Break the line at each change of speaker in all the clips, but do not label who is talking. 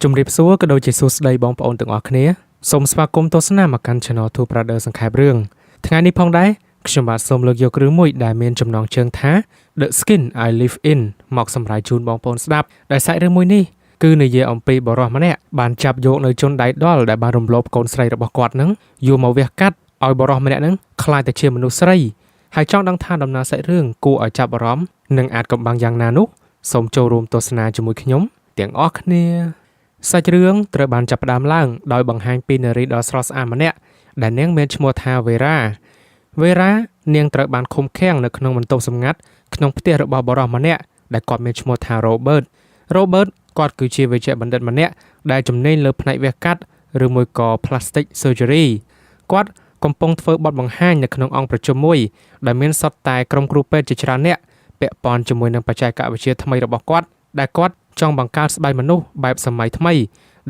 ជំរាបសួរក៏ដូចជាសួស្តីបងប្អូនទាំងអស់គ្នាសូមស្វាគមន៍ទស្សនាមកកាន់ Channel Two Brother សង្ខេបរឿងថ្ងៃនេះផងដែរខ្ញុំបាទសូមលើកយករឿងមួយដែលមានចំណងជើងថា The Skin I Live In មកសម្រាយជូនបងប្អូនស្ដាប់ដែលសាច់រឿងមួយនេះគឺនិយាយអំពីបុរសម្នាក់បានចាប់យកនៅជនដៃដល់ដែលបានរំលោភកូនស្រីរបស់គាត់នឹងយកមកវះកាត់ឲ្យបុរសម្នាក់នឹងក្លាយទៅជាមនុស្សស្រីហើយចង់ដឹងថាដំណើរសាច់រឿងគួរឲ្យចាប់អារម្មណ៍និងអាចកំបាំងយ៉ាងណានោះសូមចូលរួមទស្សនាជាមួយខ្ញុំទាំងអស់គ្នា សាច់រឿងត្រូវបានចាប់ផ្ដើមឡើងដោយបង្ហាញពីនារីដ៏ស្រស់ស្អាតម្នាក់ដែលនាងមានឈ្មោះថាវេរ៉ាវេរ៉ានាងត្រូវបានឃុំឃាំងនៅក្នុងបន្ទប់សម្ងាត់ក្នុងផ្ទះរបស់បុរសម្នាក់ដែលគាត់មានឈ្មោះថារ៉ូបឺតរ៉ូបឺតគាត់គឺជាវេជ្ជបណ្ឌិតម្នាក់ដែលជំនាញលើផ្នែកវះកាត់ឬមួយក៏ plastic surgery គាត់កំពុងធ្វើបទបង្ហាញនៅក្នុងអង្គប្រជុំមួយដែលមានសុទ្ធតែក្រុមគ្រូពេទ្យជាច្រើនអ្នកពាក់ព័ន្ធជាមួយនឹងបច្ចេកវិទ្យាថ្មីរបស់គាត់ដែលគាត់ចង់បង្កើតស្បែកមនុស្សបែបសម័យថ្មី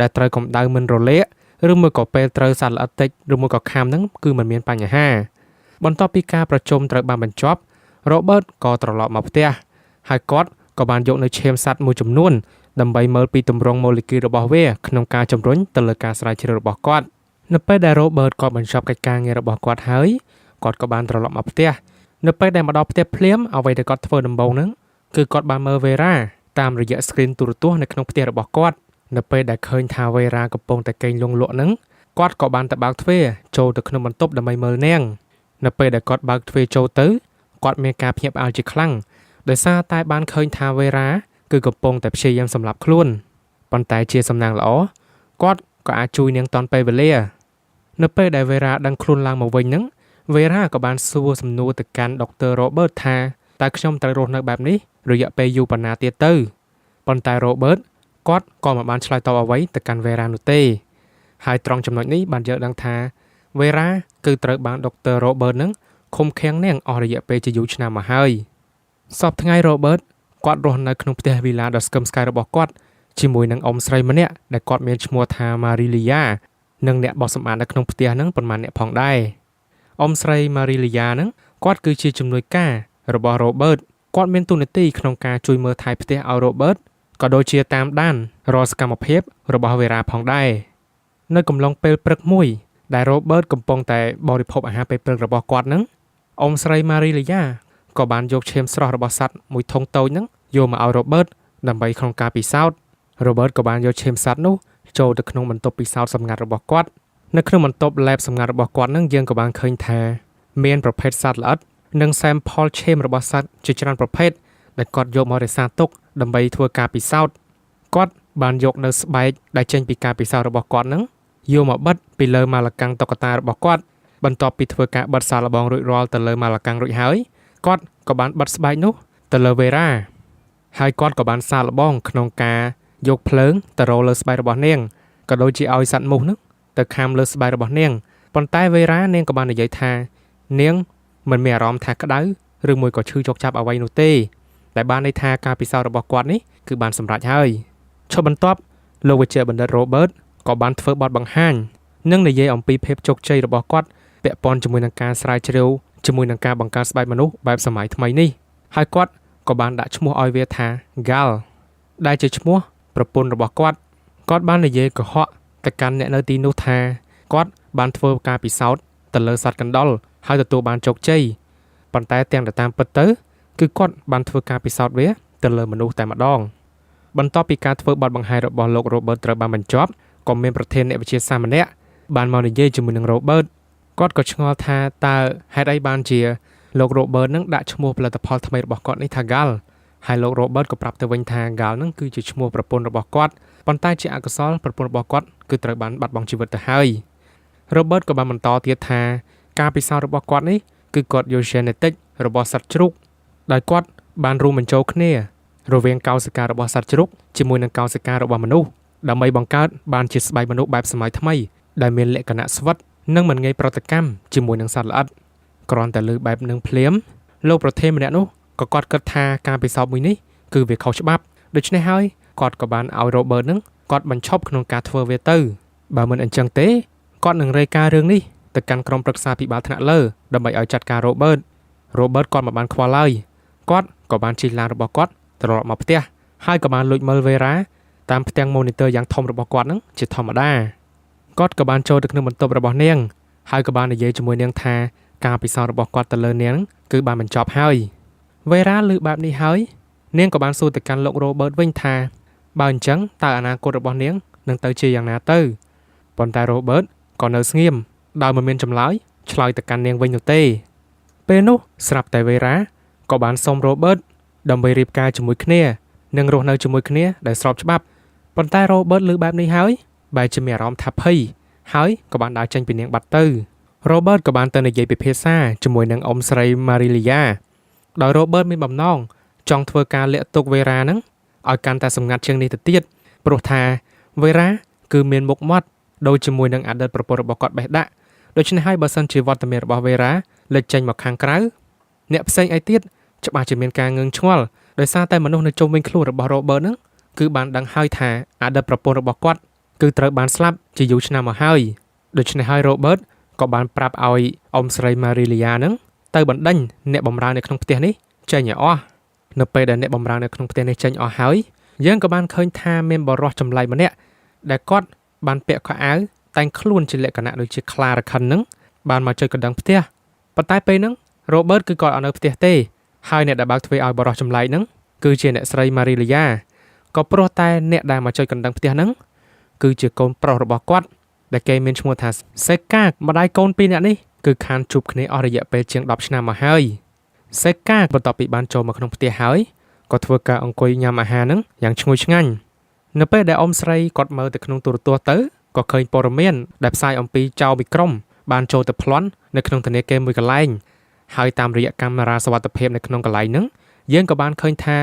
ដែលត្រូវកម្ដៅមិនរលាកឬមួយក៏ពេលត្រូវសត្វល្អិតតិចឬមួយក៏ខាំហ្នឹងគឺមិនមានបញ្ហាបន្ទាប់ពីការប្រជុំត្រូវបានបញ្ចប់រ៉ូបឺតក៏ត្រឡប់មកផ្ទះហើយគាត់ក៏បានយកនៅឈាមសត្វមួយចំនួនដើម្បីមើលពីទម្រង់ម៉ូលេគុលរបស់វាក្នុងការជំរុញទៅលើការស្រាវជ្រាវរបស់គាត់នៅពេលដែលរ៉ូបឺតគាត់បញ្ចប់កិច្ចការងាររបស់គាត់ហើយគាត់ក៏បានត្រឡប់មកផ្ទះនៅពេលដែលមកដល់ផ្ទះភ្លាមអ្វីដែលគាត់ធ្វើដំបូងហ្នឹងគឺគាត់បានមើលវេរ៉ាតាមរយៈ screen ទូរទស្សន៍នៅក្នុងផ្ទះរបស់គាត់នៅពេលដែលឃើញថាវេរ៉ាកំពុងតែគេងលង់លក់ហ្នឹងគាត់ក៏បានទៅបើកទ្វារចូលទៅក្នុងបន្ទប់ដើម្បីមើលនាងនៅពេលដែលគាត់បើកទ្វារចូលទៅគាត់មានការភ្ញាក់ផ្អើលជាខ្លាំងដោយសារតែបានឃើញថាវេរ៉ាគឺកំពុងតែព្យាយាមសម្លាប់ខ្លួនប៉ុន្តែជាសំណាងល្អគាត់ក៏អាចជួយនាងទាន់ពេលវេលានៅពេលដែលវេរ៉ាដឹងខ្លួនឡើងមកវិញហ្នឹងវេរ៉ាក៏បានសួរសំណួរទៅកាន់ដុកទ័ររ៉ូបឺតថាតើខ្ញុំត្រូវរស់នៅបែបនេះរយៈពេលយូរប៉ុណ្ណាទៀតទៅប៉ុន្តែរ៉ូបឺតគាត់ក៏មិនបានឆ្លើយតបអ្វីទៅកាន់វេរ៉ានោះទេហើយត្រង់ចំណុចនេះបានយើងដឹងថាវេរ៉ាគឺត្រូវបានដុកទ័ររ៉ូបឺតនឹងឃុំឃាំងនាងអស់រយៈពេលជាយូរឆ្នាំមកហើយសពថ្ងៃរ៉ូបឺតគាត់រស់នៅក្នុងផ្ទះវីឡាដ៏ស្កឹមស្កៃរបស់គាត់ជាមួយនឹងអ៊ំស្រីម្នាក់ដែលគាត់មានឈ្មោះថាម៉ារីលីយ៉ានិងអ្នកបោសសម្អាតនៅក្នុងផ្ទះហ្នឹងប៉ុន្មានអ្នកផងដែរអ៊ំស្រីម៉ារីលីយ៉ាហ្នឹងគាត់គឺជាជំនួយការរបស់រ៉ូបឺតគាត់មានតួនាទីក្នុងការជួយមើលថែផ្ទះឲ្យរ៉ូបឺតក៏ដូចជាតាមដានរាល់សកម្មភាពរបស់វេរ៉ាផងដែរនៅកំឡុងពេលព្រឹកមួយដែលរ៉ូបឺតកំពុងតែបរិភោគអាហារពេលព្រឹករបស់គាត់ហ្នឹងអ៊ំស្រីម៉ារីលីយ៉ាក៏បានយកឈាមស្រស់របស់សត្វមួយធុងតូចហ្នឹងយកមកឲ្យរ៉ូបឺតដើម្បីក្នុងការពិសោធន៍រ៉ូបឺតក៏បានយកឈាមសត្វនោះចូលទៅក្នុងបន្ទប់ពិសោធន៍សម្ងាត់របស់គាត់នៅក្នុងបន្ទប់ lab សម្ងាត់របស់គាត់ហ្នឹងយើងក៏បានឃើញថាមានប្រភេទសត្វល្អិតនិង sample ឈាមរបស់សត្វជាច្រើនប្រភេទដែលគាត់យកមករក្សាទុកដើម្បីធ្វើការពិសោធន៍គាត់បានយកនៅស្បែកដែលចេញពីការពិសោធន៍របស់គាត់ហ្នឹងយកមកបិទពីលើម៉ាឡកាំងតុក្កតារបស់គាត់បន្ទាប់ពីធ្វើការបិទសាកល្បងរួចរាល់ទៅលើម៉ាឡកាំងរួចហើយគាត់ក៏បានបិទស្បែកនោះទៅលើវេរ៉ាហើយគាត់ក៏បានសាកល្បងក្នុងការយកភ្លើងទៅរលើស្បែករបស់នាងក៏ដូចជាឲ្យសត្វមូសនោះទៅខាំលើស្បែករបស់នាងប៉ុន្តែវេរ៉ានាងក៏បាននិយាយថានាងមិនមានអារម្មណ៍ថាក្តៅឬមួយក៏ឈឺចុកចាប់អ្វីនោះទេដែលបានន័យថាការពិសោធន៍របស់គាត់នេះគឺបានសម្រេចហើយឈប់បន្ទាប់លោកវេជ្ជបណ្ឌិតរ៉ូបឺតក៏បានធ្វើបទបង្ហាញនិងនិយាយអំពីភាពជោគជ័យរបស់គាត់ពាក់ព័ន្ធជាមួយនឹងការស្រាវជ្រាវជាមួយនឹងការបង្កើតស្បែកមនុស្សបែបសម័យថ្មីនេះហើយគាត់ក៏បានដាក់ឈ្មោះឲ្យវាថា Gal ដែលជាឈ្មោះប្រពន្ធរបស់គាត់គាត់បាននិយាយកុហកទៅកាន់អ្នកនៅទីនោះថាគាត់បានធ្វើការពិសោធន៍ទៅលើសត្វកណ្ដុរហើយទទួលបានជោគជ័យប៉ុន្តែទាំងទៅតាមពិតទៅគឺគាត់បានធ្វើការពិសោធន៍វាទៅលើមនុស្សតែម្ដងបន្ទាប់ពីការធ្វើបទបង្ហាញរបស់លោក Robert ត្រូវបានបញ្ចប់ក៏មានប្រធានអ្នកវិទ្យាសាស្ត្រម្នាក់បានមកនិយាយជាមួយនឹង Robert គាត់ក៏ឆ្ងល់ថាតើហេតុអីបានជាលោក Robert នឹងដាក់ឈ្មោះផលិតផលថ្មីរបស់គាត់នេះថា Gal ហើយលោក Robert ក៏ប្រាប់ទៅវិញថា Gal នឹងគឺជាឈ្មោះប្រពន្ធរបស់គាត់ប៉ុន្តែជាអកុសលប្រពន្ធរបស់គាត់គឺត្រូវបានបាត់បង់ជីវិតទៅហើយ Robert ក៏បានបន្តទៀតថាការពិសោធន៍របស់គាត់នេះគឺគាត់យក genetic របស់សត្វជ្រូកដោយគាត់បានរួមបញ្ចូលគ្នារវាងកោសិការបស់សត្វជ្រូកជាមួយនឹងកោសិការបស់មនុស្សដើម្បីបង្កើតបានជាស្បែកមនុស្សបែបសម័យថ្មីដែលមានលក្ខណៈស្វិតនិងមិនងាយប្រតិកម្មជាមួយនឹងសត្វល្អិតគ្រាន់តែលើបែបនឹងភ្លាមលោកប្រធានម្នាក់នោះក៏គាត់គិតថាការពិសោធន៍មួយនេះគឺវាខុសច្បាប់ដូច្នេះហើយគាត់ក៏បានឲ្យ Robert នឹងគាត់បញ្ឈប់ក្នុងការធ្វើវាទៅបើមិនអញ្ចឹងទេគាត់នឹងរាយការណ៍រឿងនេះទៅកាន់ក្រុមប្រឹក្សាពិបាលថ្នាក់លើដើម្បីឲ្យចាត់ការ Robert Robert គាត់មិនបានខ្វល់ឡើយគាត់ក៏បានជិះឡានរបស់គាត់ត្រឡប់មកផ្ទះហើយក៏បានលួចមើលវេរ៉ា តាមផ្ទាំង monitor យ៉ាងធំរបស់គាត់ហ្នឹងជាធម្មតាគាត់ក៏បានចូលទៅក្នុងបន្ទប់របស់នាងហើយក៏បាននិយាយជាមួយនាងថាការពិសោធន៍របស់គាត់ទៅលើនាងគឺបានបញ្ចប់ហើយវេរ៉ាឮបែបនេះហើយនាងក៏បានសួរទៅកាន់លោក Robert វិញថាបើអញ្ចឹងតើអនាគតរបស់នាងនឹងទៅជាយ៉ាងណាទៅប៉ុន្តែ Robert ក៏នៅស្ងៀមដោយមិនមានចម្លើយឆ្លើយទៅកាន់នាងវិញនោះទេពេលនោះស្រាប់តែវេរ៉ាក៏បានសុំ Robert ដើម្បីរៀបការជាមួយគ្នានិងរស់នៅជាមួយគ្នាដែលស្របច្បាប់ប៉ុន្តែ Robert ឮបែបនេះហើយបែរជាមានអារម្មណ៍ថាភ័យហើយក៏បានដើរចេញពីនាងបាត់ទៅ Robert ក៏បានទៅនិយាយពិភាក្សាជាមួយនឹងអ៊ំស្រី Marilia ដោយ Robert មានបំណងចង់ធ្វើការលាក់ទុកវេរ៉ាហ្នឹងឲ្យកាន់តែសម្ងាត់ជាងនេះទៅទៀតព្រោះថាវេរ៉ាគឺមានមុខមាត់ដូចជាមួយនឹងអតីតប្រពន្ធរបស់គាត់បេះដាក់ដូច្នេះហើយបើសិនជាវត្តមានរបស់វេរ៉ាលេចចេញមកខាងក្រៅអ្នកផ្សេងឯទៀតច្បាស់ជាមានការងឿងឆ្ងល់ដោយសារតែមនុស្សនៅជុំវិញខ្លួនរបស់ Robert ហ្នឹងគឺបានដឹងហើយថាអតីតប្រពន្ធរបស់គាត់គឺត្រូវបានស្លាប់ជាយូរឆ្នាំមកហើយដូច្នេះហើយ Robert ក៏បានប្រាប់ឲ្យអ៊ំស្រី Marilia ហ្នឹងទៅបណ្ដេញអ្នកបម្រើនៅក្នុងផ្ទះនេះចេញឲ្យអស់នៅពេលដែលអ្នកបម្រើនៅក្នុងផ្ទះនេះចេញអស់ហើយយើងក៏បានឃើញថាមានបុរសចម្លែកម្នាក់ដែលគាត់បានពាក់ខោអាវតែងខ្លួនជាលក្ខណៈដូចជាខ្លារខិនហ្នឹងបានមកចុចកណ្ដឹងផ្ទះប៉ុន្តែពេលហ្នឹង Robert គឺគាត់អត់នៅផ្ទះទេហើយអ្នកដែលបើកទ្វារឲ្យបុរសចម្លែកហ្នឹងគឺជាអ្នកស្រី Marilia ក៏ព្រោះតែអ្នកដែលមកចុចកណ្ដឹងផ្ទះហ្នឹងគឺជាកូនប្រុសរបស់គាត់ដែលគេមានឈ្មោះថាសេកាម្ដាយកូនពីរនាក់នេះគឺខានជួបគ្នាអស់រយៈពេលជាង10ឆ្នាំមកហើយសេកាបន្ទាប់ពីបានចូលមកក្នុងផ្ទះហើយក៏ធ្វើការអង្គុយញ៉ាំអាហារហ្នឹងយ៉ាងឈ្ងុយឆ្ងាញ់នៅពេលដែលអ៊ំស្រីគាត់មើលទៅក្នុងទូរទស្សន៍ទៅក៏ឃើញព័ត៌មានដែលផ្សាយអំពីចោរមួយក្រុមបានចូលទៅប្លន់នៅក្នុងធនាគារមួយកន្លែងហើយតាមរយៈកាមេរ៉ាសុវត្ថិភាពនៅក្នុងកន្លែងហ្នឹងយើងក៏បានឃើញថា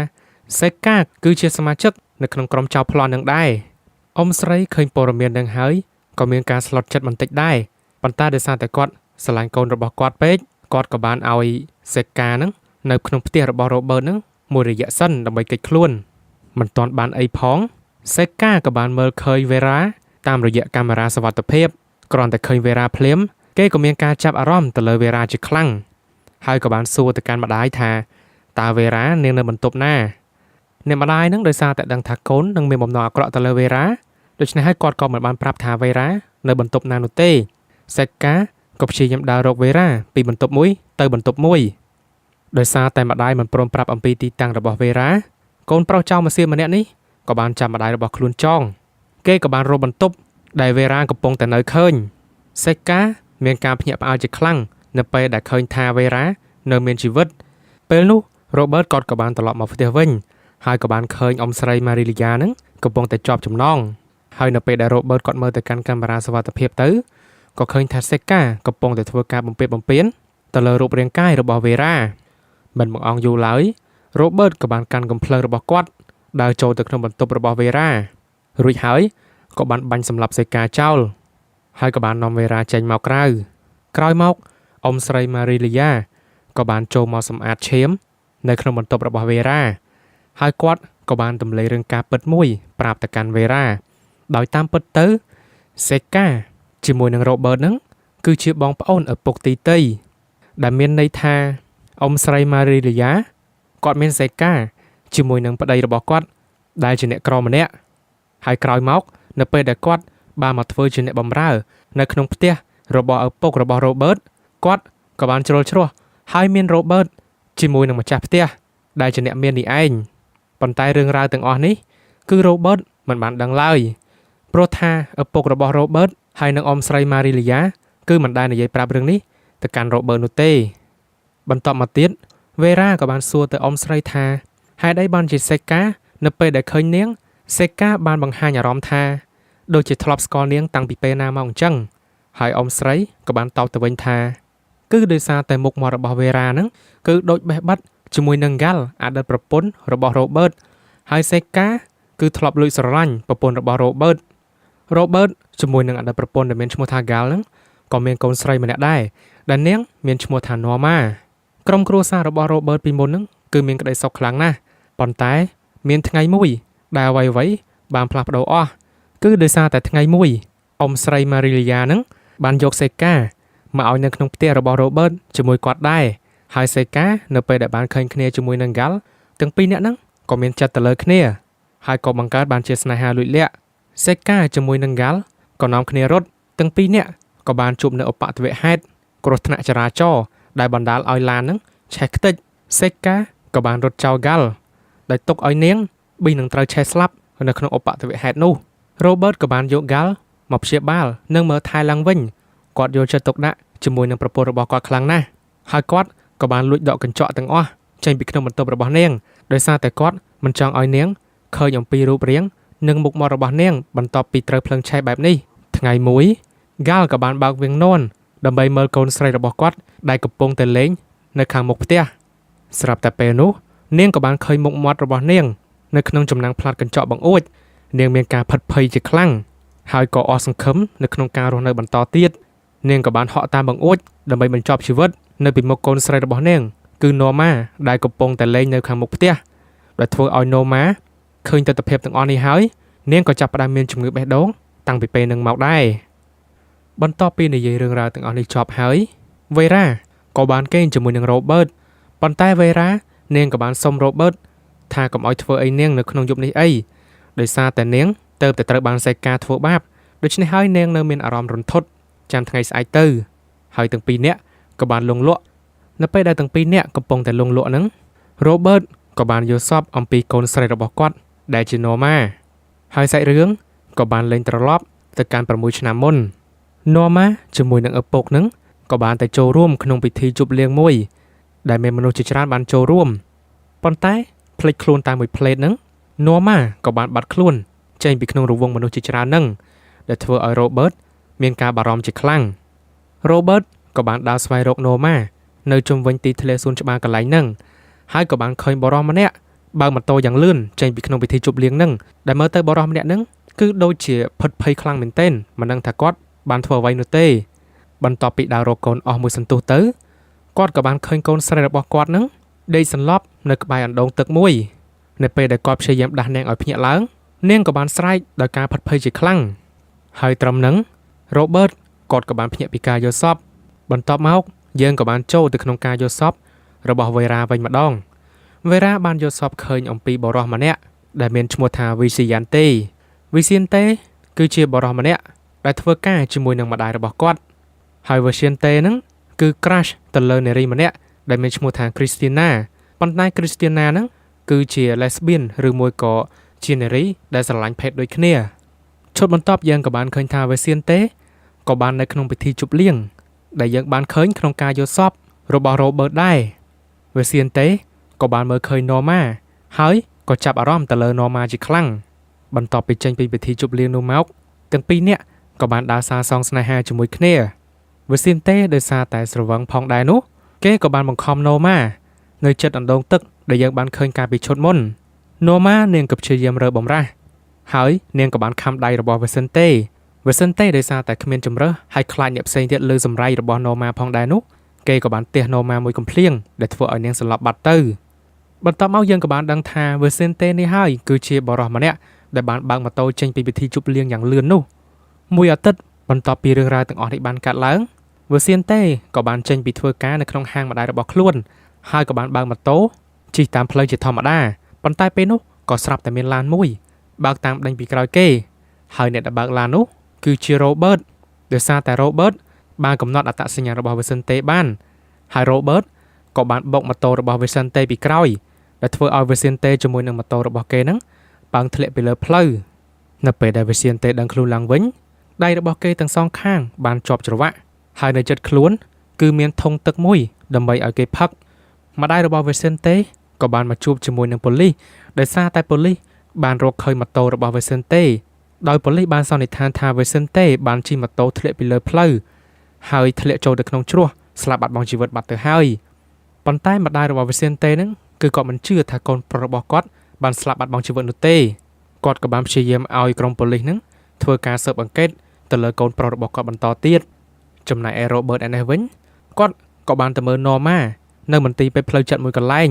សេកាគឺជាសមាជិកនៅក្នុងក្រុមចោរប្លន់នឹងដែរអ៊ំស្រីឃើញព័ត៌មាននឹងហើយក៏មានការស្លុតចិត្តបន្តិចដែរប៉ុន្តែដោយសារតែគាត់ស្រឡាញ់កូនរបស់គាត់ពេកគាត់ក៏បានឲ្យសេកាហ្នឹងនៅក្នុងផ្ទះរបស់ Robert ហ្នឹងមួយរយៈសិនដើម្បីគេចខ្លួនមិនទាន់បានអីផងសេកាក៏បានមើលឃើញវេរ៉ាតាមរយៈកាមេរ៉ាសុវត្ថិភាពគ្រាន់តែឃើញវេរ៉ាភ្លាមគេក៏មានការចាប់អារម្មណ៍ទៅលើវេរ៉ាជាខ្លាំងហើយក៏បានសួរទៅកាន់ម្ដាយថាតើវេរ៉ានាងនៅបន្ទប់ណាអ្នកម្ដាយនឹងដោយសារតែដឹងថាកូននឹងមានបំណងអាក្រក់ទៅលើវេរ៉ាដូច្នេះហើយគាត់ក៏មិនបានប្រាប់ថាវេរ៉ានៅបន្ទប់ណានោះទេសេកាក៏ព្យាយាមដើររកវេរ៉ាពីបន្ទប់មួយទៅបន្ទប់មួយដោយសារតែម្ដាយមិនព្រមប្រាប់អំពីទីតាំងរបស់វេរ៉ាកូនប្រុសចៅម៉ាសៀម្នាក់នេះក៏បានចាំម្ដាយរបស់ខ្លួនចងគេក៏បានរកបន្ទប់ដែលវេរ៉ាកំពុងតែនៅឃើញសេកាមានការភ្ញាក់ផ្អើលជាខ្លាំងនៅពេលដែលឃើញថាវេរ៉ានៅមានជីវិតពេលនោះ Robert គាត់ក៏បានត្រឡប់មកផ្ទះវិញហើយក៏បានឃើញអ៊ំស្រី Marilia ហ្នឹងកំពុងតែជាប់ចំណងហើយនៅពេលដែល Robert គាត់មើលទៅកាន់កាមេរ៉ាសុវត្ថិភាពទៅក៏ឃើញថាសេកាកំពុងតែធ្វើការបំពេបំពានទៅលើរូបរាងកាយរបស់វេរ៉ាមិនបង្អង់យូរឡើយ Robert ក៏បានកាន់កំភ្លើងរបស់គាត់ដើរចូលទៅក្នុងបន្ទប់របស់វេរ៉ារួចហើយក៏បានបាញ់សម្លាប់សេកាចោលហើយក៏បាននាំវេរ៉ាចេញមកក្រៅក្រោយមកអ៊ំស្រី Marilia ក៏បានចូលមកសម្អាតឈាមនៅក្នុងបន្ទប់របស់វេរ៉ាហើយគាត់ក៏បានទម្លាយរឿងការពិតមួយប្រាប់ទៅកាន់វេរ៉ាដោយតាមពិតទៅសេកាជាមួយនឹង Robert ហ្នឹងគឺជាបងប្អូនឪពុកទីតីដែលមានន័យថាអ៊ំស្រី Marilia គាត់មានសេកាជាមួយនឹងប្តីរបស់គាត់ដែលជាអ្នកក្រម្នាក់ហើយក្រោយមកនៅពេលដែលគាត់បានមកធ្វើជាអ្នកបម្រើនៅក្នុងផ្ទះរបស់ឪពុករបស់ Robert គាត់ក៏បានជ្រុលជ្រោះហើយមាន Robert ជាមួយនឹងម្ចាស់ផ្ទះដែលជាអ្នកមាននេះឯងប៉ុន្តែរឿងរ៉ាវទាំងអស់នេះគឺ Robert មិនបានដឹងឡើយព្រោះថាឪពុករបស់ Robert ហើយនិងអ៊ំស្រី Marilia គឺមិនដែលនិយាយប្រាប់រឿងនេះទៅកាន់ Robert នោះទេបន្ទាប់មកទៀតវេរ៉ាក៏បានសួរទៅអ៊ំស្រីថាហេតុអីបានជាសេកានៅពេលដែលឃើញនាងសេកាបានបង្ហាញអារម្មណ៍ថាដូចជាធ្លាប់ស្គាល់នាងតាំងពីពេលណាមកអញ្ចឹងហើយអ៊ំស្រីក៏បានតបទៅវិញថាគឺដោយសារតែមុខមាត់របស់វេរ៉ាហ្នឹងគឺដូចបេះបិទជាមួយនឹងហ្គាល់អតីតប្រពន្ធរបស់ Robert ហើយសេកាគឺធ្លាប់លួចស្រឡាញ់ប្រពន្ធរបស់ Robert Robert ជាមួយនឹងអតីតប្រពន្ធដែលមានឈ្មោះថាហ្គាល់ហ្នឹងក៏មានកូនស្រីម្នាក់ដែរដែលនាងមានឈ្មោះថា Norma ក្រុមគ្រួសាររបស់ Robert ពីមុនហ្នឹងគឺមានក្តីសុខខ្លាំងណាស់ប៉ុន្តែមានថ្ងៃមួយដែលអ្វីៗបានផ្លាស់ប្ដូរអស់គឺដោយសារតែថ្ងៃមួយអ៊ំស្រី Marilia ហ្នឹងបានយកសេកាមកឲ្យនៅក្នុងផ្ទះរបស់ Robert ជាមួយគាត់ដែរហើយសេកានៅពេលដែលបានឃើញគ្នាជាមួយនឹងហ្គាល់ទាំងពីរនាក់ហ្នឹងក៏មានចិត្តទៅលើគ្នា ហើយក៏បង្កើតបានជាស្នេហាលួចលាក់សេកាជាមួយនឹងហ្គាល់ក៏នាំគ្នារត់ទាំងពីរនាក់ក៏បានជួបនៅឧបទ្ទវហេតុគ្រោះថ្នាក់ចរាចរណ៍ដែលបណ្ដាលឲ្យឡាននឹងឆេះខ្ទេចសេកាក៏បានរត់ចោលហ្គាល់ដោយទុកឲ្យនាងប៊ីនឹងត្រូវឆេះស្លាប់នៅក្នុងឧបទ្ទវហេតុនោះ Robert ក៏បានយកហ្គាល់មកព្យាបាលនិងមើលថែឡើងវិញគាត់យកចិត្តទុកដាក់ជាមួយនឹងប្រពន្ធរបស់គាត់ខ្លាំងណាស់ហើយគាត់ក៏បានលួចដកកញ្ចក់ទាំងអស់ចេញពីក្នុងបន្ទប់របស់នាងដោយសារតែគាត់មិនចង់ឲ្យនាងឃើញអំពីរូបរាងនិងមុខមាត់របស់នាងបន្ទាប់ពីត្រូវភ្លើងឆេះបែបនេះថ្ងៃមួយហ្គាល់ក៏បានបើកវាងននដើម្បីមើលកូនស្រីរបស់គាត់ដែលកំពុងតែលេងនៅខាងមុខផ្ទះស្រាប់តែពេលនោះនាងក៏បានឃើញមុខមាត់របស់នាងនៅក្នុងចំណាំងផ្លាតកញ្ចក់បង្អួច នាងមានការផិតភ័យជាខ្លាំងហើយក៏អស់សង្ឃឹមនៅក្នុងការរស់នៅបន្តទៀតនាងក៏បានហក់តាមបង្អួចដើម្បីបញ្ចប់ជីវិតនៅពីមុខកូនស្រីរបស់នាងគឺណូម៉ាដែលកំពុងតែលេងនៅខាងមុខផ្ទះដែលធ្វើឲ្យណូម៉ាឃើញទិដ្ឋភាពទាំងអស់នេះហើយនាងក៏ចាប់ផ្ដើមមានជំងឺបេះដូងតាំងពីពេលនឹងមកដែរបន្ទាប់ពីនិយាយរឿងរ៉ាវទាំងអស់នេះចប់ហើយវេរ៉ាក៏បានគេងជាមួយនឹងរ៉ូបឺតប៉ុន្តែវេរ៉ានាងក៏បានសុំរ៉ូបឺតថាកុំឲ្យធ្វើអីនាងនៅក្នុងយប់នេះអី ដោយសារតែនាងទៅតែត្រូវបានសេកាធ្វើបាបដូច្នេះហើយនាងនៅមានអារម្មណ៍រន្ធត់ចាំថ្ងៃស្អែកទៅហើយទាំងពីរនាក់ក៏បានលងលក់នៅពេលដែលទាំងពីរនាក់កំពុងតែលងលក់ហ្នឹង Robert ក៏បានយល់សប្តិអំពីកូនស្រីរបស់គាត់ដែលជា Norma ហើយសាច់រឿងក៏បានលែងត្រឡប់ទៅកាន់6ឆ្នាំមុន Norma ជាមួយនឹងឪពុកហ្នឹងក៏បានទៅចូលរួមក្នុងពិធីជប់លៀងមួយដែលមានមនុស្សជាច្រើនបានចូលរួមប៉ុន្តែភ្លេចខ្លួនតាមមួយផ្លេតហ្នឹង Norma ក៏បានបាត់ខ្លួនចេញពីក្នុងរង្វង់មនុស្សជាច្រើនហ្នឹងដែលធ្វើឲ្យ Robert មានការបារម្ភជាខ្លាំង Robert ក៏បានដើរស្វែងរក Norma នៅជុំវិញទីធ្លាសួនច្បារកន្លែងហ្នឹងហើយក៏បានឃើញបុរសម្នាក់បើកម៉ូតូយ៉ាងលឿនចេញពីក្នុងពិធីជប់លៀងហ្នឹងដែលមើលទៅបុរសម្នាក់ហ្នឹងគឺដូចជាភិតភ័យខ្លាំងមែនទែនមិនដឹងថាគាត់បានធ្វើអ្វីនោះទេបន្ទាប់ពីដើររកកូនអស់មួយសន្ទុះទៅគាត់ក៏បានឃើញកូនស្រីរបស់គាត់ហ្នឹងដេកសន្លប់នៅក្បែរអណ្ដូងទឹកមួយ នៅពេលដែលគាត់ព្យាយាមដាស់នាងឲ្យភ្ញាក់ឡើងនាងក៏បានស្រែកដោយការផិតភ័យជាខ្លាំងហើយត្រឹមហ្នឹង Robert គាត់ក៏បានភ្ញាក់ពីការយល់សប្តិបន្ទាប់មកយើងក៏បានចូលទៅក្នុងការយល់សប្តិរបស់វេរ៉ាវិញម្ដងវេរ៉ាបានយល់សប្តិឃើញអំពីបុរសម្នាក់ដែលមានឈ្មោះថាវីស៊ីយ៉ាន់តេវីស៊ីនតេគឺជាបុរសម្នាក់ដែលធ្វើការជាមួយនឹងម្ដាយរបស់គាត់ហើយវីស៊ីនតេហ្នឹងគឺ crush ទៅលើនារីម្នាក់ដែលមានឈ្មោះថា Christina ប៉ុន្តែ Christina ហ្នឹង គឺជា lesbian ឬមួយក៏ជានារីដែលស្រឡាញ់ភេទដូចគ្នាឈុតបន្ទាប់យើងក៏បានឃើញថាវេសៀនតេក៏បាននៅក្នុងពិធីជប់លៀងដែលយើងបានឃើញក្នុងការយល់សប្តិរបស់ Robert ដែរវេសៀនតេក៏បានមើលឃើញ Norma ហើយក៏ចាប់អារម្មណ៍ទៅលើ Norma ជាខ្លាំងបន្ទាប់ពីចេញពីពិធីជប់លៀងនោះមកទាំងពីរនាក់ក៏បានដើរសារសងស្នេហាជាមួយគ្នាវេសៀនតេដោយសារតែស្រវឹងផងដែរនោះគេក៏បានបង្ខំ Norma នៅចិត្តអណ្ដូងទឹកដែលយើងបានឃើញកាលពីឈុតមុន Norma នាងក៏ព្យាយាមរើបំរាស់ហើយនាងក៏បានខាំដៃរបស់ Vicente Vicente ដោយសារតែគ្មានជំរើសហើយខ្លាចអ្នកផ្សេងទៀតលើសម្រៃរបស់ Norma ផងដែរនោះគេក៏បានទះ Norma មួយកំភ្លៀងដែលធ្វើឲ្យនាងសន្លប់បាត់ទៅបន្ទាប់មកយើងក៏បានដឹងថា Vicente នេះហើយគឺជាបុរសម្នាក់ដែលបានបើកម៉ូតូចេញពីពិធីជប់លៀងយ៉ាងលឿននោះមួយអាទិត្យបន្ទាប់ពីរឿងរ៉ាវទាំងអស់នេះបានកើតឡើង Vicente ក៏បានចេញពីធ្វើការនៅក្នុងហាងម្ដាយរបស់ខ្លួនហើយក៏បានបើកម៉ូតូជិះតាមផ្លូវជាធម្មតាប៉ុន្តែពេលនោះក៏ស្រាប់តែមានឡានមួយបើកតាមដេញពីក្រោយគេហើយអ្នកដែលបើកឡាននោះគឺជា Robert ដោយសារតែ Robert បានកំណត់អត្តសញ្ញាណរបស់ Vicente បានហើយ Robert ក៏បានបុកម៉ូតូរបស់ Vicente ពីក្រោយដែលធ្វើឲ្យ Vicente ជាមួយនឹងម៉ូតូរបស់គេហ្នឹងប៉ើងធ្លាក់ពីលើផ្លូវនៅពេលដែល Vicente ដឹងខ្លួនឡើងវិញដៃរបស់គេទាំងសងខាងបានជាប់ច្រវាក់ហើយនៅចិត្តខ្លួនគឺមានធុងទឹកមួយដើម្បីឲ្យគេផឹកម្ដាយរបស់ Vicente ក៏បានមកជួបជាមួយនឹងប៉ូលីសដោយសារតែប៉ូលីសបានរកឃើញម៉ូតូរបស់ Vicente ដោយប៉ូលីសបានសន្និដ្ឋានថា Vicente បានជិះម៉ូតូធ្លាក់ពីលើផ្លូវហើយធ្លាក់ចូលទៅក្នុងជ្រោះស្លាប់បាត់បង់ជីវិតបាត់ទៅហើយប៉ុន្តែម្ដាយរបស់ Vicente ហ្នឹងគឺគាត់មិនជឿថាកូនប្រុសរបស់គាត់បានស្លាប់បាត់បង់ជីវិតនោះទេគាត់ក៏បានព្យាយាមឲ្យក្រុមប៉ូលីសហ្នឹងធ្វើការស៊ើបអង្កេតទៅលើកូនប្រុសរបស់គាត់បន្តទៀតចំណែកឯ Robert ឯនេះវិញគាត់ក៏បានទៅមើល Norma នៅមន្ទីរពេទ្យផ្លូវចិត្តមួយកន្លែង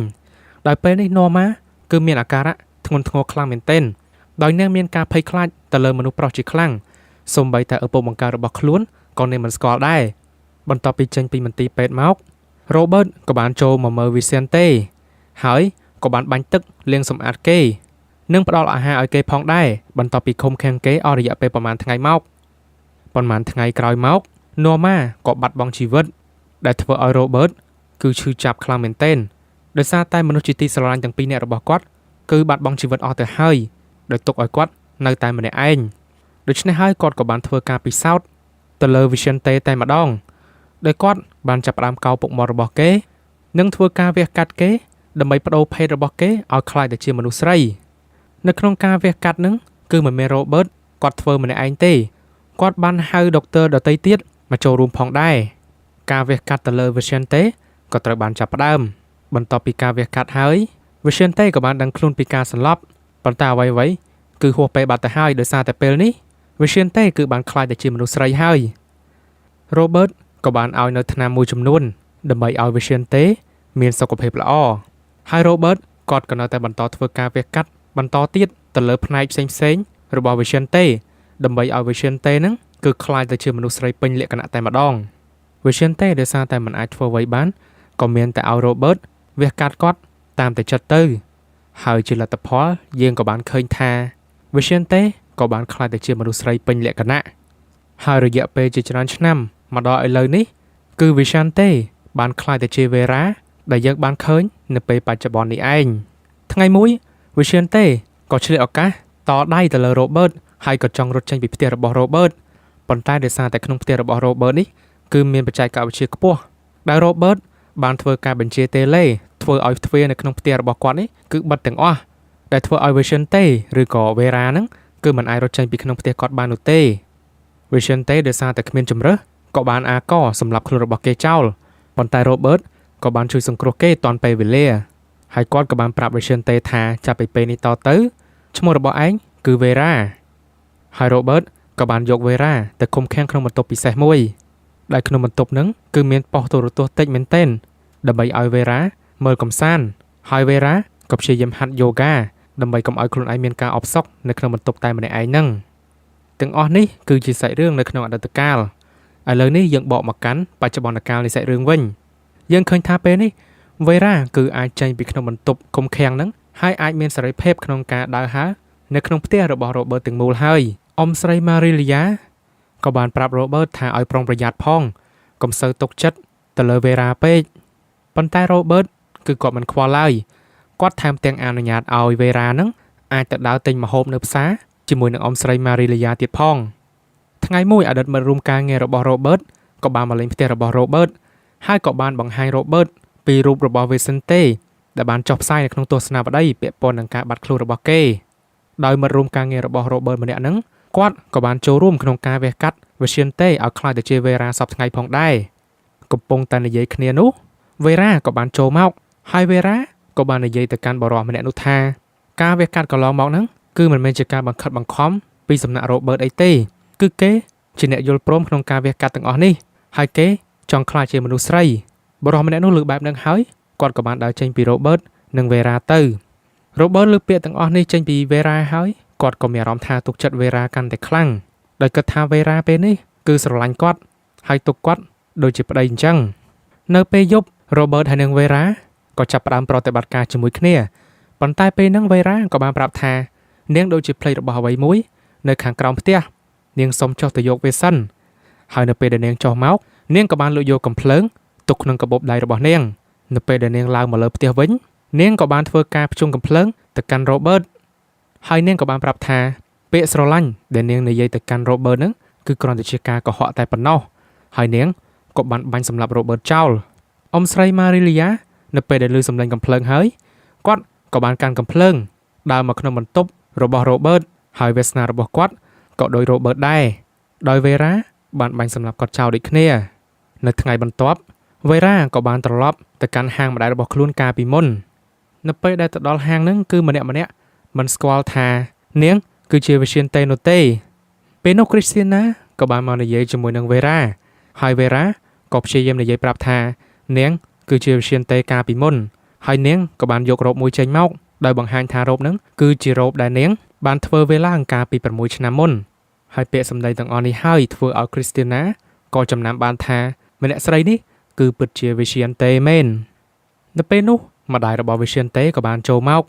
ដោយពេលនេះ Norma គឺមានអាការៈធ្ងន់ធ្ងរខ្លាំងមែនទែនដោយនាងមានការភ័យខ្លាចទៅលើមនុស្សប្រុសជាខ្លាំងសូម្បីតែឪពុកបង្កើតរបស់ខ្លួនក៏នាងមិនស្គាល់ដែរបន្ទាប់ពីចេញពីមន្ទីរពេទ្យមក Robert ក៏បានចូលមកមើល Vicente ហើយក៏បានបាញ់ទឹកលាងសម្អាតគេ និងផ្ដល់អាហារឲ្យគេផងដែរបន្ទាប់ពីឃុំឃាំងគេអស់រយៈពេលប្រហែលថ្ងៃមកប៉ុន្មានថ្ងៃក្រោយមក Norma ក៏បាត់បង់ជីវិតដែលធ្វើឲ្យ Robert គឺឈឺចាប់ខ្លាំងមែនទែនដោយសារតែមនុស្សជាទីស្រឡាញ់ទាំងពីរនាក់របស់គាត់គឺបាត់បង់ជីវិតអស់ទៅហើយដោយទុកឲ្យគាត់នៅតែម្នាក់ឯងដូច្នេះហើយគាត់ក៏បានធ្វើការពិសោធន៍ទៅលើ Vicente តែម្ដងដោយគាត់បានចាប់ផ្ដើមកោរពុកមាត់របស់គេ និងធ្វើការវះកាត់គេដើម្បីប្ដូរភេទរបស់គេឲ្យក្លាយទៅជាមនុស្សស្រីនៅក្នុងការវះកាត់នឹងគឺមិនមែន Robert គាត់ធ្វើម្នាក់ឯងទេគាត់បានហៅដុកទ័រដទៃទៀតមកចូលរួមផងដែរការវះកាត់ទៅលើ Vicente ក៏ត្រូវបានចាប់ផ្ដើមបន្ទាប់ពីការវះកាត់ហើយ Vicente ក៏បានដឹងខ្លួនពីការសន្លប់ប៉ុន្តែអ្វីៗគឺហួសពេលបាត់ទៅហើយដោយសារតែពេលនេះ Vicente គឺបានក្លាយទៅជាមនុស្សស្រីហើយ Robert ក៏បានឲ្យនៅថ្នាំមួយចំនួនដើម្បីឲ្យ Vicente មានសុខភាពល្អហើយ Robert គាត់ក៏នៅតែបន្តធ្វើការវះកាត់បន្តទៀតទៅលើផ្នែកផ្សេងៗរបស់ Vicente ដើម្បីឲ្យ Vicente ហ្នឹងគឺក្លាយទៅជាមនុស្សស្រីពេញលក្ខណៈតែម្ដង Vicente ដោយសារតែមិនអាចធ្វើអ្វីបានក៏មានតែឲ្យ Robert វះកាត់គាត់តាមតែចិត្តទៅហើយជាលទ្ធផលយើងក៏បានឃើញថា Vicente ក៏បានក្លាយទៅជាមនុស្សស្រីពេញលក្ខណៈហើយរយៈពេលជាច្រើនឆ្នាំមកដល់ឥឡូវនេះគឺ Vicente បានក្លាយទៅជា Vera ដែលយើងបានឃើញនៅពេលបច្ចុប្បន្ននេះឯងថ្ងៃមួយ Vicente ក៏ឆ្លៀតឱកាសតដៃទៅលើ Robert ហើយក៏ចង់រត់ចេញពីផ្ទះរបស់ Robert ប៉ុន្តែដោយសារតែក្នុងផ្ទះរបស់ Robert នេះគឺមានបច្ចេកវិទ្យាខ្ពស់ដែល Robert បានធ្វើការបញ្ជាតេឡេធ្វើឲ្យទ្វារនៅក្នុងផ្ទះរបស់គាត់នេះគឺបិទទាំងអស់ដែលធ្វើឲ្យ Vicente ឬក៏ Vera ហ្នឹងគឺមិនអាចរត់ចេញពីក្នុងផ្ទះគាត់បាននោះទេ Vicente ដោយសារតែគ្មានជម្រើសក៏បានអាកសម្លាប់ខ្លួនរបស់គេចោលប៉ុន្តែ Robert ក៏បានជួយសង្គ្រោះគេទាន់ពេលវេលាហើយគាត់ក៏បានប្រាប់ Vicente ថាចាប់ពីពេលនេះតទៅឈ្មោះរបស់ឯងគឺ Vera ហើយ Robert ក៏បានយក Vera ទៅឃុំឃាំងក្នុងបន្ទប់ពិសេសមួយដែលក្នុងបន្ទប់ហ្នឹងគឺមានប៉ុស្តិ៍ទូរទស្សន៍តិចមែនទែនដើម្បីឲ្យ Vera មើលកំសាន្តហើយ Vera ក៏ព្យាយាមហាត់យូហ្គាដើម្បីកុំឲ្យខ្លួនឯងមានការអផ្សុកនៅក្នុងបន្ទប់តែម្នាក់ឯងហ្នឹងទាំងអស់នេះគឺជាសាច់រឿងនៅក្នុងអតីតកាលឥឡូវនេះយើងបកមកកាន់បច្ចុប្បន្នកាលនៃសាច់រឿងវិញយើងឃើញថាពេលនេះ Vera គឺអាចចេញពីក្នុងបន្ទប់ឃុំឃាំងហ្នឹងហើយអាចមានសេរីភាពក្នុងការដើរហើរនៅក្នុងផ្ទះរបស់ Robert ទាំងមូលហើយអ៊ំស្រី Marilia ក៏បានប្រាប់ Robert ថាឲ្យប្រុងប្រយ័ត្នផងកុំសូវទុកចិត្តទៅលើ Vera ពេកប៉ុន្តែ Robert គឺគាត់មិនខ្វល់ឡើយគាត់ថែមទាំងអនុញ្ញាតឲ្យ Vera ហ្នឹងអាចទៅដើរទិញម្ហូបនៅផ្សារជាមួយនឹងអ៊ំស្រី Marilia ទៀតផងថ្ងៃមួយអតីតមិត្តរួមការងាររបស់ Robert ក៏បានមកលេងផ្ទះរបស់ Robert ហើយក៏បានបង្ហាញ Robert ពីរូបរបស់ Vicente ដែលបានចុះផ្សាយនៅក្នុងទស្សនាវដ្តីពាក់ព័ន្ធនឹងការបាត់ខ្លួនរបស់គេដោយមិត្តរួមការងាររបស់ Robert ម្នាក់ហ្នឹងគាត់ក៏បានចូលរួមក្នុងការវះកាត់ Vicente ឲ្យក្លាយទៅជា Vera សព្វថ្ងៃផងដែរកំពុងតែនិយាយគ្នានោះ Vera ក៏បានចូលមកហើយ Vera ក៏បាននិយាយទៅកាន់បុរសម្នាក់នោះថាការវះកាត់កន្លងមកហ្នឹងគឺមិនមែនជាការបង្ខិតបង្ខំពីសំណាក់ Robert អីទេគឺគេជាអ្នកយល់ព្រមក្នុងការវះកាត់ទាំងអស់នេះហើយគេចង់ក្លាយជាមនុស្សស្រីបុរសម្នាក់នោះលើកបែបហ្នឹងហើយគាត់ក៏បានដើរចេញពី Robert និង Vera ទៅ Robert លើកពាក្យទាំងអស់នេះចេញពី Vera ហើយគាត់ក៏មានអារម្មណ៍ថាទុកចិត្ត Vera កាន់តែខ្លាំងដោយគិតថា Vera ពេលនេះគឺស្រឡាញ់គាត់ហើយទុកគាត់ដូចជាប្តីអញ្ចឹងនៅពេលយប់ Robert ហើយនិង Vera ក៏ចាប់ផ្ដើមប្រតិបត្តិការជាមួយគ្នាប៉ុន្តែពេលហ្នឹង Vera ក៏បានប្រាប់ថានាងដូចជាភ្លេចរបស់អ្វីមួយនៅខាងក្រោមផ្ទះនាងសុំចុះទៅយកវាសិនហើយនៅពេលដែលនាងចុះមកនាងក៏បានលួចយកកំភ្លើងទុកក្នុងកាបូបដៃរបស់នាងនៅពេលដែលនាងឡើងមកលើផ្ទះវិញនាងក៏បានធ្វើការភ្ជង់កំភ្លើងទៅកាន់ Robert ហើយនាងក៏បានប្រាប់ថាពាក្យស្រឡាញ់ដែលនាងនិយាយទៅកាន់ Robert ហ្នឹងគឺគ្រាន់តែជាការកុហកតែប៉ុណ្ណោះហើយនាងក៏បានបាញ់សម្លាប់ Robert ចោលអ៊ំស្រី Marilia នៅពេលដែលឮសំឡេងកំភ្លើងហើយគាត់ក៏បានកាន់កំភ្លើងដើរមកក្នុងបន្ទប់របស់ Robert ហើយវាសនារបស់គាត់ក៏ដូច Robert ដែរដោយ Vera បានបាញ់សម្លាប់គាត់ចោលដូចគ្នានៅថ្ងៃបន្ទាប់ Vera ក៏បានត្រឡប់ទៅកាន់ហាងម្ដាយរបស់ខ្លួនកាលពីមុននៅពេលដែលទៅដល់ហាងហ្នឹងគឺម្នាក់ម្នាក់មិនស្គាល់ថានាងគឺជា Vicente នោះទេពេលនោះ Christina ក៏បានមកនិយាយជាមួយនឹង Vera ហើយ Vera ក៏ព្យាយាមនិយាយប្រាប់ថានាងគឺជា Vicente កាលពីមុនហើយនាងក៏បានយករ៉ូបមួយចេញមកដោយបង្ហាញថារ៉ូបហ្នឹងគឺជារ៉ូបដែលនាងបានធ្វើវាឡើងកាលពី6ឆ្នាំមុនហើយពាក្យសម្ដីទាំងអស់នេះហើយធ្វើឲ្យ Christina ក៏ចំណាំបានថាម្នាក់ស្រីនេះគឺពិតជា Vicente មែននៅពេលនោះម្ដាយរបស់ Vicente ក៏បានចូលមក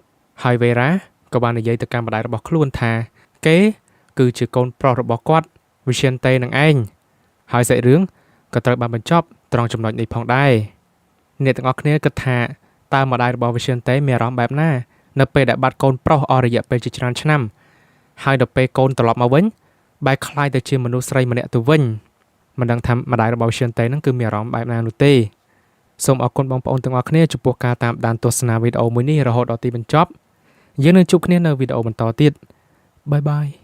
ហើយ Vera ក៏បាននិយាយទៅកាន់ម្ដាយរបស់ខ្លួនថាគេគឺជាកូនប្រុសរបស់គាត់ Vicente នឹងឯងហើយសាច់រឿងក៏ត្រូវបានបញ្ចប់ត្រង់ចំណុចនេះផងដែរអ្នកទាំងអស់គ្នាគិតថាតើម្ដាយរបស់ Vicente មានអារម្មណ៍បែបណានៅពេលដែលបាត់កូនប្រុសអស់រយៈពេលជាច្រើនឆ្នាំហើយដល់ពេលកូនត្រឡប់មកវិញបែរក្លាយទៅជាមនុស្សស្រីម្នាក់ទៅវិញមិនដឹងថាម្ដាយរបស់ Vicente ហ្នឹងគឺមានអារម្មណ៍បែបណានោះទេសូមអរគុណបងប្អូនទាំងអស់គ្នាចំពោះការតាមដានទស្សនាវីដេអូមួយនេះរហូតដល់ទីបញ្ចប់យើងនឹងជួបគ្នានៅវីដេអូបន្តទៀត។ Bye bye.